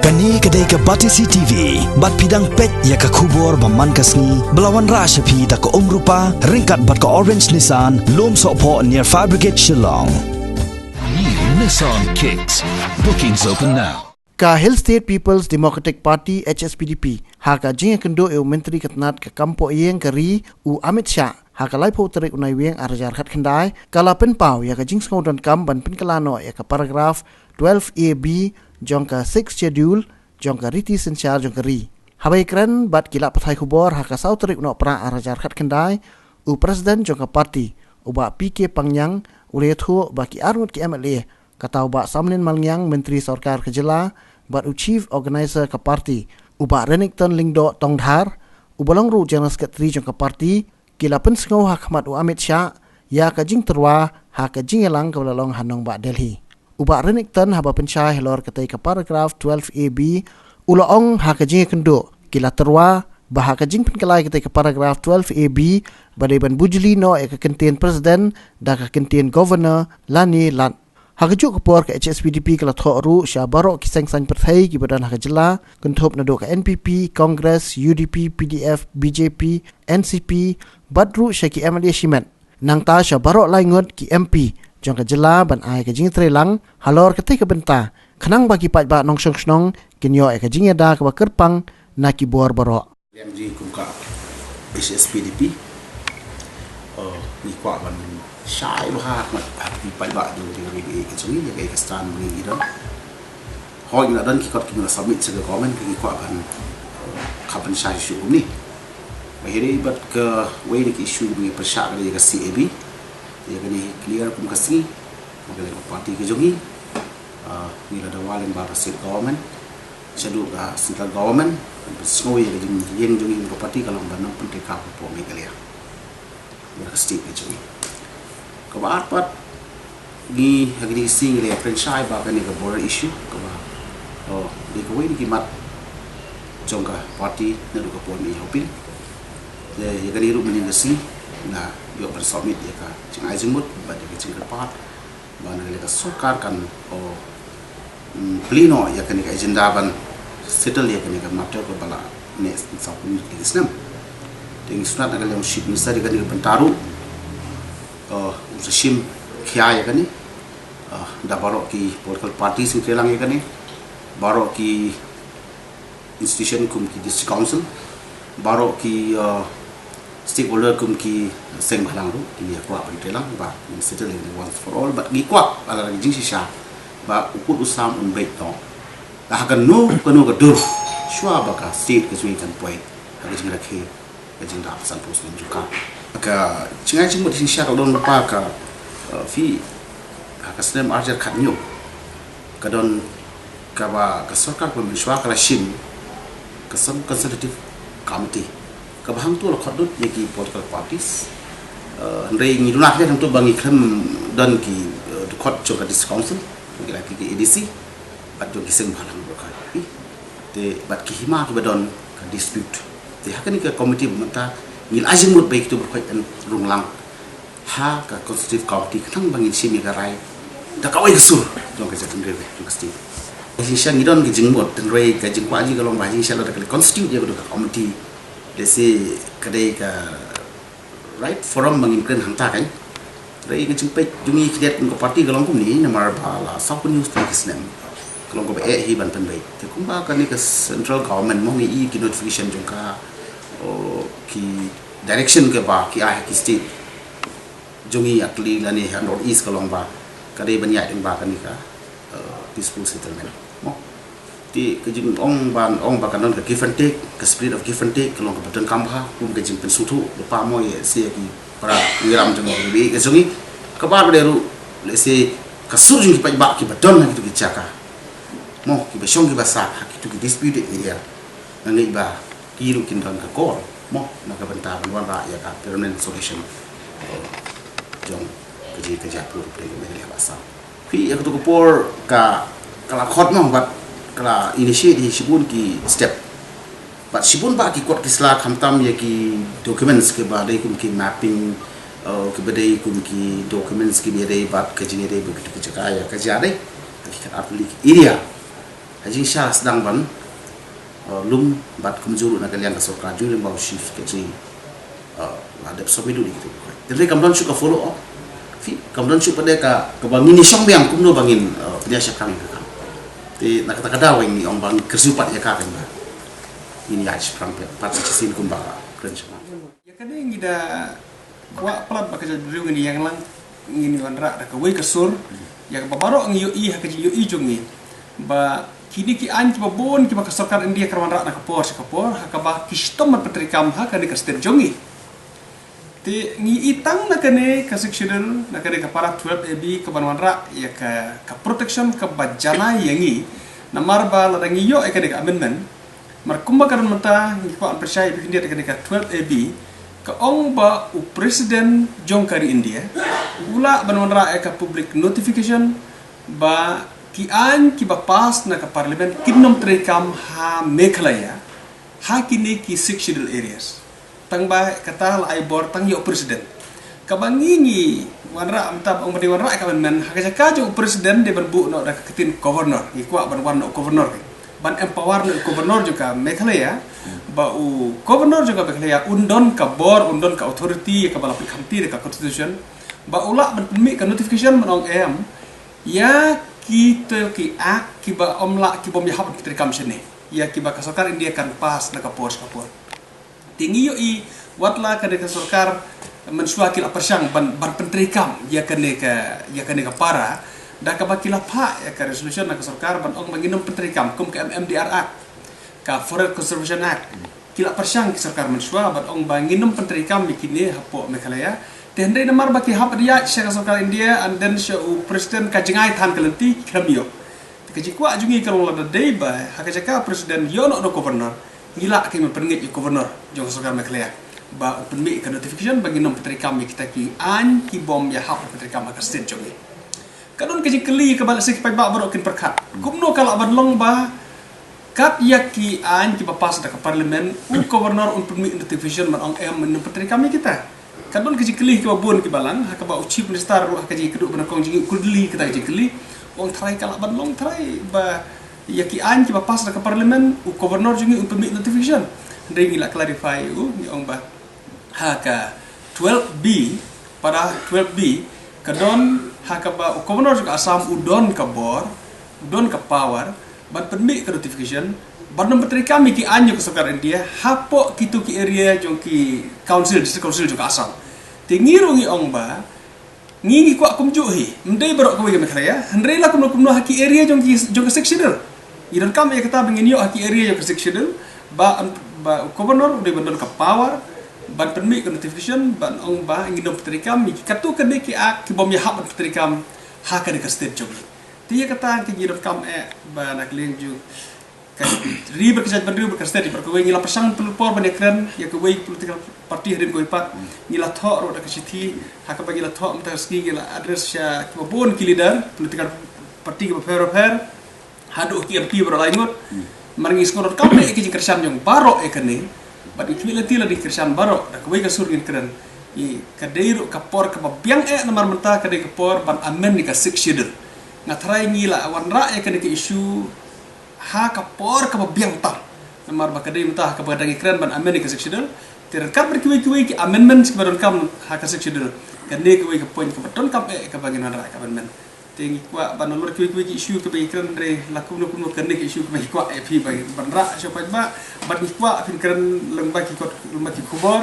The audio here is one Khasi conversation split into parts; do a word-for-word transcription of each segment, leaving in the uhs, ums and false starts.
Kane ka dei ka Batesi T V, bad phi dang peit ïa ka khubor ba man ka sngi, ba la wanrah sha phi da ka Umrupa, ryngkat bad ka Orange Nissan, Lumsohphoh near Fire Brigade Shillong. New Nissan Kicks. Bookings open now. Ka Hill State People's Democratic Party, H S P D P, ha ka jingïakynduh ïa u Myntri ka tnat ka kam pohïing ka ri, u Amit Shah, ha ka laiphew tarik u Naiwieng ar hajar khatkhyndai, ka la pynpaw ïa ka jingsngew donkam ban pynkylla noh ïa ka paragraph twelve A B jong ka Sixth Schedule jong ka riti synshar jong ka ri. Haba ïakren bad ki lad pathai khubor ha ka saw tarik u Nohprah ar hajar khatkhyndai, u President jong ka party, u Bah P K Pangniang, u la ïathuh ba ki arngut ki M L A, kata u Bah Samlin Malngiang, Myntri Sorkar ka jylla, bad u Chief Organizer ka party, u Bah Renikton Lyngdoh Tongdhar, uba long ruh General Secretary jong ka party, ki la pynsngew ha khmat u Amit Shah ïa ka jingtyrwa ha ka jingïalang kaba la long ha nongbah Delhi. U Bah Renikton, haba pynshai halor katei ka paragraph twelve A B, u la ong ha ka jingïakynduh, ki la tyrwa ba ha ka jingpynkylla ïa katei ka paragraph twelve A B, ba dei ban bujli noh ïa ka kyntien President da ka kyntien Governor lane Lad. Ha kajuh ka por, ka H S P D P ka la thoh ruh sha baroh ki seng saiñ pyrthei kiba don ha ka jylla, kynthup naduh ka N P P, Congress, U D P, P D F, B J P, N C P, bad ruh sha ki M L A shimet. Nangta sha baroh laingut ki M P jong ka jylla ban ai ka jingtreilang halor katei ka bynta, khnang ba ki paidbah nongshong shnong kin ïoh ïa ka jingïada kaba kyrpang na ki bor baroh. Liang jong ngi kum ka H S P D P, eh, ngi kwah ban shai bha ha khmat ki paidbah jong ka ri ka jong ngi ïa ka stand ba ngi don. Hooid, ngi la don ki kot kiba ngi la submit sha ka government, ngi kwah ban, eh, kham pynshai shuh kumne. Ba hi dei bad kawei na ki issue ba ngi pyrshah ka dei ka C A B. Ïa kane hi clear kum ka sngi. Ba ka liang ka party ka jong ngi, ah, ngi la dawa lyngba ka state government, shaduh ka central government, ban pynsngew ïa ka jingïeng jong ngi kum ka party ka long ban ym pyntreikam hapoh Meghalaya, bad ka state ka jong ngi. Kaba ar pat, ngi ha kine ki sngi ngi la ïakren shai ba kane ka border issue, kaba, oh, dei kawei na ki mat jong ka party naduh ka por ngi hoping. Te ïa kane ruh mynnin ka sngi ngi la ïoh ban submit ïa ka jingai jingmut bad ïa ka jingkyrpad ba na ka liang ka sorkar kan, oh, mm, plie noh ïa kane ka agenda ban settle ïa kane ka matter kaba la neh sawphew hynñiew tylli ki snem. Te ngi sngewtynnat na ka liang u Chief Minister ïa kane ka bynta ruh, oh, u sa shim khia ïa kane, ah, da baroh ki political parties ngi trei lang ïa kane, baroh ki institution kum ki district council, baroh ki, uh, stakeholder kum ki seng bhalang ruh, ngi kwah ban trei lang ba ngin settle ïa kane once for all, bad ngi kwah ba la ka jingshisha ba u kut u sam un beit noh. La ha kano kano ka dur, shuwa ba ka state ka jong ngi kan poi ha ka jingrakhe ka jingdah sanphew snem jong ka. Ka jingai jingmut jingshisha ka long lypa ka, uh, phi, ha ka snem ar hajar khathynñiew ka don kaba ka sorkar kaba mynshuwa ka la shim ka Sub Consultative Committee kaba hangto la khot lut ïa ki political parties. Uh, hynrei ngi duna khlem hangto ba ngi khlem don ki, uh, dkhot jong ka District Council, ki la ki, ki A D C bad jong ki seng bhalang ruh ka. Te bad ki hima kiba don ka dispute. Te ha kane ka committee ba mynta ngi la ai jingmut ba ïa kito ba khot yn rung lang ha ka Consultative Committee khnang ba ngin shim ïa ka rai da kawei ka sur jong ka jaitbynriew jong ka state. Jingshisha ngi don ka jingmut, hynrei ka jingkwah jong ngi ka long ba jingshisha lada ka la constitute ïa ka committee, lehse ka dei ka right forum ba ngin kren hangta kan. Hynrei ka jingpeit jong ngi khyndiat kum ka party ka long kumne, namar ba la sawphew hynñiew tylli ki snem ka long kaba eh hi ban pynbeit. Te kumba kane ka central government mo ngi i ki notification jong ka, o, ki direction kaba ki ai ha ki state jong ngi ha Delhi lane ha North East ka long ba ka dei ban ïaid lyngba kane ka, eh, peaceful settlement mo. Te ka jingong ban ong ba kan don ka give and take, ka spirit of give and take ka long kaba donkam bha kum ka jingpynsngewthuh lypa mo ïa, se ïa ki para nongïalam jong ngi, ka jong ngi. Kaba ar ba dei ruh, lehse ka sur jong ki paidbah kiba don ha kito ki jaka mo, kiba shong kiba sah ha kito ki disputed area, nga ngeit ba ki ruh kin don ka kor mo na ka bynta ban wanrah ïa ka permanent solution, eh, jong ka jingkynjah pur pyrshah ka Meghalaya bad Assam. Phi, ïa kato ka por ka, ka la khot mo bad ka la initiate hi shibun ki step. Bad shibun bah ki kot ki sla, khamtam ïa ki documents kiba dei kum ki mapping, eh, kiba dei kum ki documents kiba dei bad ka jingïadei bad kito ki jaka ïa ka jingïadei ha ki khatar tylli ki area. Ha jingshisha la sdang ban, uh, lum bad kumjuh ruh na ka liang ka sorkar jong u Lyngba u Chief Secretary, uh, la dep submit ruh ïa kita ki khot. Te kam don shuh ka follow up. Phi, kam don shuh pat de ka, kaba ngin ïa shong biang kumno ba ngin, uh, pynïaid shaphrang ïa ka kam. Te na kata ka daw ngi ong ba ngin kyrsiew pat ïa ka, kan ba ngin ïaid shaphrang pat, pat shisien kumba kren shaphrang. Ïa kane ngi da kwah palat ba ka jaitbynriew ngin ïeng lang, ngin wanrah da kawei ka sur ïa kaba baroh ngi ïohi ha ka jingïohi jong ngi ba kine ki aiñ kiba bun kiba ka sorkar India ka wanrah na ka por sha ka por ha kaba ki shitom ban pyntreikam ha kane ka state jong ngi. Te ngi i tang na kane ka Sixth Schedule, na kane ka para twelve A B kaban wanrah ïa ka, ka protection kaba janai ïa ngi. Namar ba lada ngi ïoh ïa kane ka amendment, mar kumba ka don mynta, ngi kwah ban pyrshah ïa phi khyndiat ïa kane ka twelve A B, ka ong ba u president jong ka ri India u lah ban wanrah ïa ka public notification ba ki aiñ kiba pass na ka parliament kin ym treikam ha Meghalaya, ha kine ki Sixth Schedule areas. Tang ba kata la ai bor tang ïa u president. Kaba ngi ngi wanrah mynta ba ong ba dei wanrah ka amendment, ha ka jaka jong u president dei ban buh noh da ka ktien governor. Ngi kwah ban wan noh u governor, ban empower noh u governor jong ka Meghalaya, ba u governor jong ka Meghalaya un don ka bor, un don ka authority kaba la pynkhynti da ka constitution, ba u lah ban pynmih ka notification ban ong em ïa kita ki act kiba ym lah, kiba ym ïahap ban pyntreikam shane, ïa kiba ka sorkar India kan pass na ka por sha ka por. Te ngi ïohi wat la kane ka sorkar mynshuwa ki la pyrshang ban, ban pyntreikam ïa kane ka, ïa kane ka para, da kaba ki la phah ïa ka resolution na ka sorkar ban ong ba ngin ym pyntreikam, kum ka M M D R Act, ka Forest Conservation Act. Ki la pyrshang ki sorkar mynshuwa ban ong ba ngin ym pyntreikam ïa kine hapoh Meghalaya. Te hynrei namar ba ki hap ïaid sha ka sorkar India and then sha u president, ka jingai than ka lynti, ki khlem ïoh. Te ka jingkwah jong ngi ka long lada dei ba ha ka jaka president ïoh noh da u governor, ngi lah, ki men pynngeit ïa u governor jong ka sorkar Meghalaya ba un pynmih ka notification ba ngin ym pyntreikam ïa kita ki aiñ kiba ym ïahap pyntreikam ha ka state jong ngi. Ka don ka jingkylli kaba lehse ki paidbah baroh kin pyrkhat, kumno ka lah ban long ba kat ïa ki aiñ kiba pass da ka parliament u governor un pynmih notification ban ong em, ngin ym pyntreikam ïa kita. Ka don ka jingkylli kiba bun kiba lang, ha kaba u chief minister ruh ha ka jingïakynduh ba nyngkong jong ngi u kylli kita ka jingkylli, u ong tharai ka lah ban long tharai ba ïa ki aiñ kiba pass da ka parliament u governor jong ngi un pynmih notification. Hynrei ngi la clarify ïa u, ngi ong ba ha ka twelve B, para twelve B, ka don ha kaba u governor jong ka Assam u don ka bor, u don ka power ban pynmih ka notification ban ym pyntreikam ïa ki aiñ jong ka sorkar India hapoh kito ki area jong ki council, district council jong ka Assam. Te ngi ruh ngi ong ba ngi ngi kwah kumjuh hi, ym dei baroh kawei ka Meghalaya, hynrei la kumno kumno ha ki area jong ki, jong ka Sixth Schedule. Ngi donkam ïa kata ba ngin ïoh ha ki area jong ka Sixth Schedule, ba, ba u governor u dei ban don ka power ban pynmih ka notification ban ong ba ngin ym pyntreikam ïa ki, katto katne ki act kiba ym ïahap ban pyntreikam ha kane ka state jong ngi. Te ïa kata ka ngi donkam eh ba na ka liang jong ka ri bad ka jaitbynriew bad ka state, bad kawei ngi la pyrshang pynlut por ban ïakren ïa kawei political party hadien kawei pat. Ngi la thoh ruh da ka shithi, ha kaba ngi la thoh mynta ka sngi ngi la address sha kiba bun ki leader political party kiba pher bapher, haduh ki M P baroh lai ngut. Mar ngi sngewdonkam eh ïa ka jingkyrshan jong baroh ïa kane, bad ngi khmih lynti lada ngi kyrshan baroh da kawei ka sur ngin kren. Ïa ka dei ruh ka por kaba biang eh, namar mynta ka dei ka por ban amend ïa ka Sixth Schedule. Nga tharai ngi la wanrah ïa kane ka issue ha ka por kaba biang tam, namar ba ka dei mynta ha kaba dang ïakren ban amend ïa ka Sixth Schedule. Te ryngkat bad kiwei kiwei ki amendments kiba donkam ha ka Sixth Schedule, kane kawei ka point kaba donkam eh kaba ngin wanrah ka amendment. Te ngi kwah ban nalor kiwei kiwei ki issue kiba ngi kren, hynrei la kumno kumno kane ka issue kaba ngi kwah eh phi ba ngi wanrah sha paidbah, bad ngi kwah phin kren lyngba ki kot, lyngba ki khubor.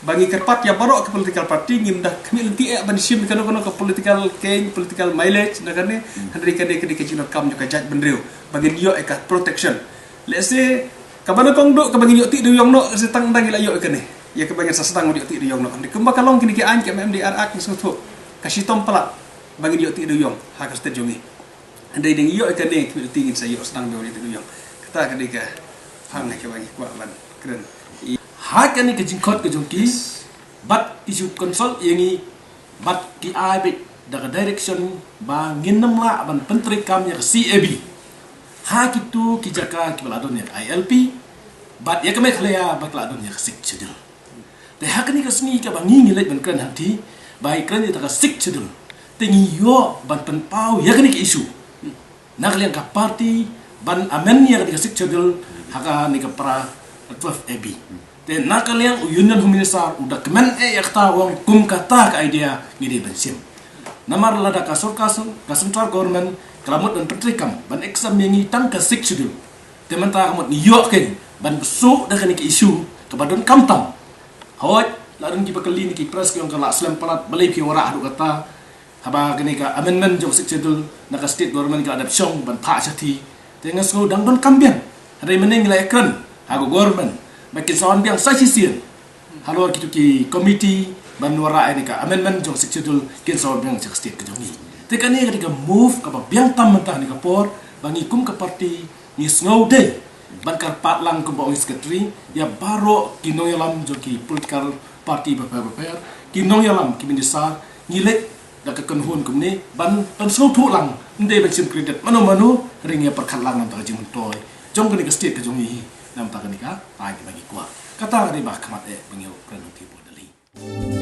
Ba ngi kyrpad ïa baroh ki political party, ngim da khmih lynti eh ban shim kano kano ka political gain, political mileage na kane. Hynrei kane ka dei ka jingdonkam jong ka jaitbynriew ba ngin ïoh ïa ka protection. Lehse kaba nyngkong duh kaba ngin ïoh tih da u ïong noh, lehse tang ynda ngi la ïoh ïa kane, ïa kaba ngin sa sdang ban ïoh tih da u ïong noh. Hynrei kumba ka long kine ki aiñ ka M M D R Act, ngi sngewthuh ka shitom palat ba ngin ïoh tih da u ïong ha ka state jong ngi. Hynrei da ngi ïoh ïa kane, ka mut te ngin sa ïoh sdang ban ïoh tih da u ïong. Kata ka dei ka phang ha kaba ngi kwah ban kren. Ha kane ka jingkhot ka jong ki, bad ki shu consult ïa ngi, bad ki ai beit da ka direction ba ngin ym lah ban pyntreikam ïa ka C A B ha kito ki jaka kiba la don ïa ka I L P, bad ïa ka Meghalaya ba ka la don ïa ka Sixth Schedule. Te ha kane ka sngi kaba ngi ngi leit ban kren hangtei, ba ngi kren ïa ka Sixth Schedule, te ngi ïoh ban pynpaw ïa kane ka issue na ka liang ka party, ban amend ïa kane ka Sixth Schedule ha kane ka para twelve A B. Te na ka liang u Union Home Minister u da kmen eh ïa kata, u ong kum kata ka idea ngi dei ban shim. Namar lada ka sorkar, ka central government ka la mut ban pyntreikam ban exempt ïa ngi tang ka Sixth Schedule, te mynta ka mut ngi ïoh kein ban bsuh da kane ka issue kaba donkam tam. Hooid, la don kiba kylli na ki press ki ong ka la slem palat, balei phi wanrah haduh katta, haba kane ka amendment jong Sixth Schedule na ka state government ka la dep shong ban phah shathie. Te nga sngew dang donkam biang. Hynrei mynne ngi la ïakren ha ka government ba kin sa wan biang sa shisien halor kitu ki committee ban wanrah ïa kane ka amendment jong Sixth Schedule, kin sa wan biang sha ka state ka jong ngi. Te kane ka dei ka move kaba biang tam mynta ha kane ka por, ba ngi kum ka party ngi sngew dei ban kyrpad lang kumba ong i secretary ïa baroh ki nongïalam jong ki political party bapher bapher, ki nongïalam, ki minister, ngi leit da ka kynhun kumne ban pynsngewthuh lang, ym dei ban shim credit mano mano, hynrei ngi pyrkhat lang na ka bynta ka jingmyntoi jong kane ka state ka jong ngi, na ka bynta kane ka aiñ kaba ngi kwah. Kata ka dei ba khmat eh ba ngi ïakren, nongthied bad nongdih.